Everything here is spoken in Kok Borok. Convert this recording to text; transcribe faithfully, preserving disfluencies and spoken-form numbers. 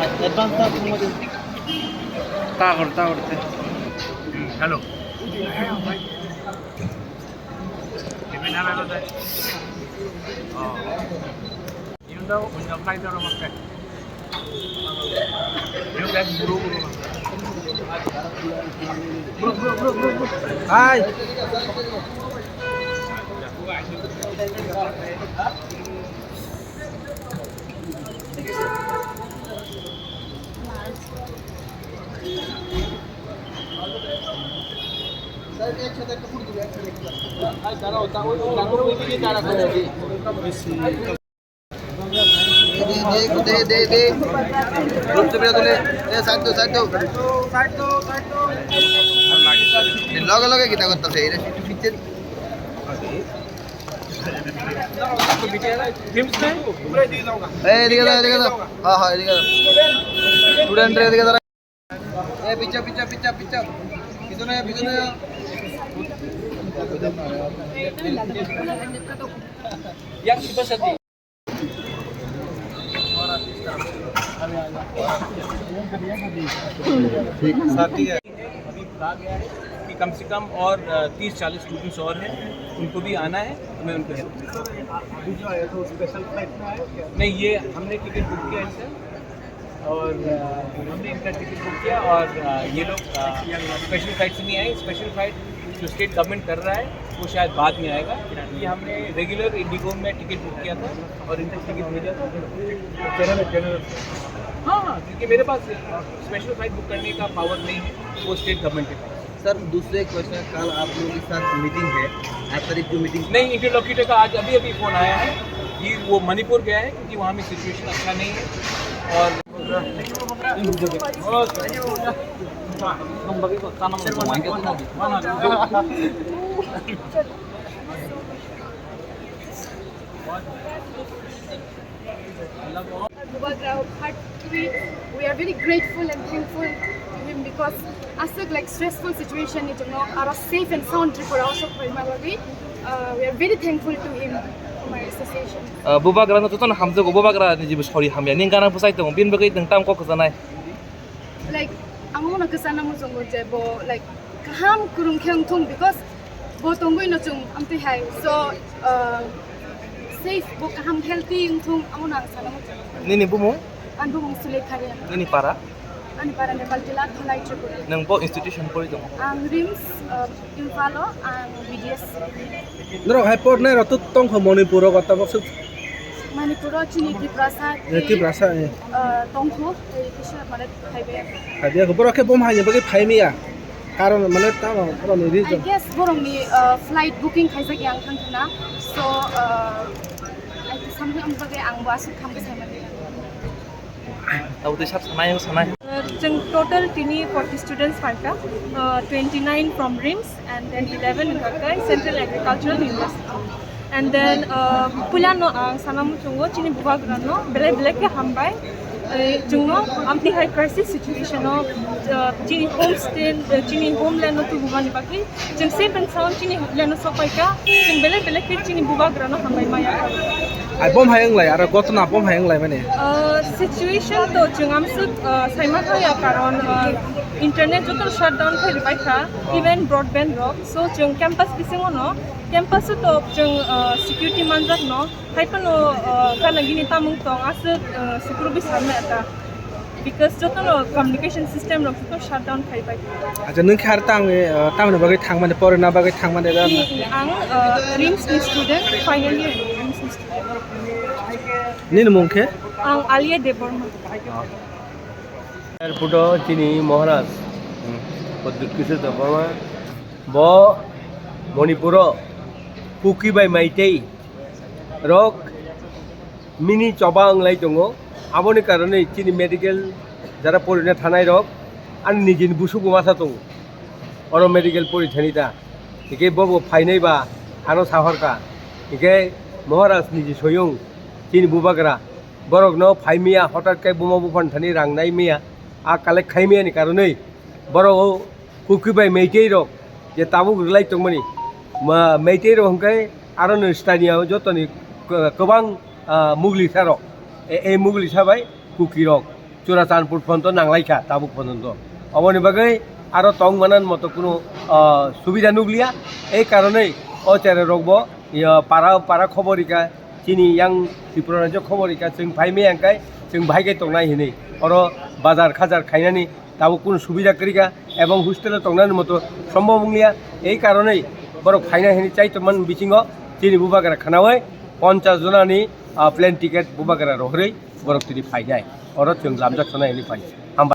Advance ta thangma di. Ta hor, ta hor te. Hello. Hi. দে, দে, দে, দে। রূপ চুপিয়া তুলে। এ, side দাও, side দাও। এ, লগে লগে কিতা করতেছে? এটা একটু পিকচার। এই, এদিকে দাও, এদিকে দাও। হ্যাঁ, হ্যাঁ, এদিকে দাও। Student রা এদিকে দাঁড়া। এ, পিছা, পিছা, পিছা, পিছা। পিছনে, পিছনে। अभी कहा गया है कि कम से कम और, अ, तीस चालीस स्टूडेंट्स और हैं, उनको भी आना है, तो मैं उनको हेल्प करूँगा। अभी जो आया था, वो स्पेशल फ्लाइट में आया क्या? नहीं, ये हमने टिकट बुक किया है, सर। और, अ, हमने इनका टिकट बुक किया और, अ, ये लोग, अ, स्पेशल फ्लाइट से नहीं आए। स्पेशल फ्लाइट जो स्टेट गवर्नमेंट कर रहा है, वो शायद बाद में आएगा। ये हमने रेगुलर इंडिगो में टिकट बुक किया था और इनको टिकट भेजा था। General, general. हाँ, हाँ, क्योंकि मेरे पास स्पेशल फ्लाइट बुक करने का पावर नहीं है, वो स्टेट गवर्नमेंट के पास है। सर, दूसरे क्वेश्चन, कल आप लोगों के साथ मीटिंग है, आठ तारीख को मीटिंग। नहीं, इंटरलोक्यूटर का आज अभी अभी फोन आया है कि वो मणिपुर गया है, क्योंकि वहाँ में सिचुएशन अच्छा नहीं है। और Bubagra Part three, we are very grateful and thankful to him because aswk, like, stressful situation ni chwngno aro safe and sound Tripura o sok phaima bagwi, uh, we are very thankful to him, to my association. Uh, Bubagra no jotono hamjago, Bubagra ni jibo sori hamya, ning gana bwsai tongo, bini bagwi nwng tamo kok kwchanai? Like, ang omono kwchana muchungo je bo, like, kaham kwrwng khe wngthung, because bo tongwi no chwng amtwi hai. So, uh, safe, bo kaham healthy wngthung, amono ang sana muchungo. Nini bumung? Ani bumung Sulekha Reang. Nini para? Ani para Nepal Tila, Dhalai, Tripura. Nwng bo institution pori tongo? Ang RIMS, uh, Imphal o, ang B D S. Norok hai pornai rok to tongkha Manipur o, tabuk swk Manipur o chini Tiprasa, eh, tei, Tiprasa, eh, ah, tongkhu, tei kisa mane phaibai. Phaibai, borok khe bom haini bagwi phaimaya. Karon mane tamo borokni I reason. Guess borokni, ah, flight booking khaijak yang thangkhana. So, ah, I think something ang bagwi ang bo aswk khamkhe saimani. Tabo tei sab sanai, ang sanai. Chwng total tini forty students phaikha, uh, twenty-nine from RIMS and then eleven wngkha khe Central Agricultural University. And then, uh, puilano ang sana muchungo chini bubagrano belai belai khe hambai. Eh, chwngno amtwi hai crisis situation o, uh, chini homestay, uh, chini homeland o tubumani bagwi Chwng safe and sound chini homeland o sokpaikha, chwng belai belai khe chini bubagrano hambai maya. Ai bom hai wnglai, aro gotona bom hai wnglai mani. Uh, situation to chwng amswk, uh, saima thangya, karon, uh, internet joto shutdown khe rwbaikha, even broadband rok. So chwng campus bisingo no, campus o to chwng, uh, security manjakno, hai phano, uh, gana gini tamung tong aswk, uh, sukrubwi sanmaya ta. Because jotono communication system rok joto shutdown khai bai. Acha, nwng khe ar tang, eh, tamni bagwi thangmani, porina bagwi thangmani da? Ni, ni, ang, eh, RIMS ni student, final year ni RIMS ni student. Nini mung khe? Ang Alia Debbarma. Airport o chini Maharaj, hmm, Pradyut Kishore Debbarma, bo Manipur o Kuki bai Meitei rok mini choba wnglai tongo. Aboni karonwi chini medical jara porina thanai rok ani nijini busugo masa tongo. Oro medical pori thani ta. Hingke bobo phainai ba ano sahorka. Hingke Maharaj niji soyung chini bubagra borokno phaimiya, hotat khe buma buphani thani rang naimiya, a collect khaimiyani karonwi borok o Kuki bai Meitei rok je tabuk rwlai tongmani, ma, Meitei rok hwnkhe aro no stani o jotoni k-, kwbang, ah, Muglisa rok, e, e Muglisa bai Kuki rok. Churachandpur phonto nanglaikha tabuk phonto. Oboni bagwi aro tong manan moto kuno, ah, subida nukliya. Ei karonei o cherai rokbo, ya, para, para khobor rika, chini yang Tripura rajyo khobor rika, chwng phai maya hwnkhe chwng bahai khe tongnai hinwi. Oro bazar khajar khainani tabuk kuno subida kwrika, ebong hostel o tongnani moto sombhob wngya. Ei karonei borok phaina hinwi chai tongmani bisingo chini bubagra khnaui ponchas jonani, ah, plane ticket bubagra rohorwi borok tini phainai. Oro chwng lamjak sona hinwi phai.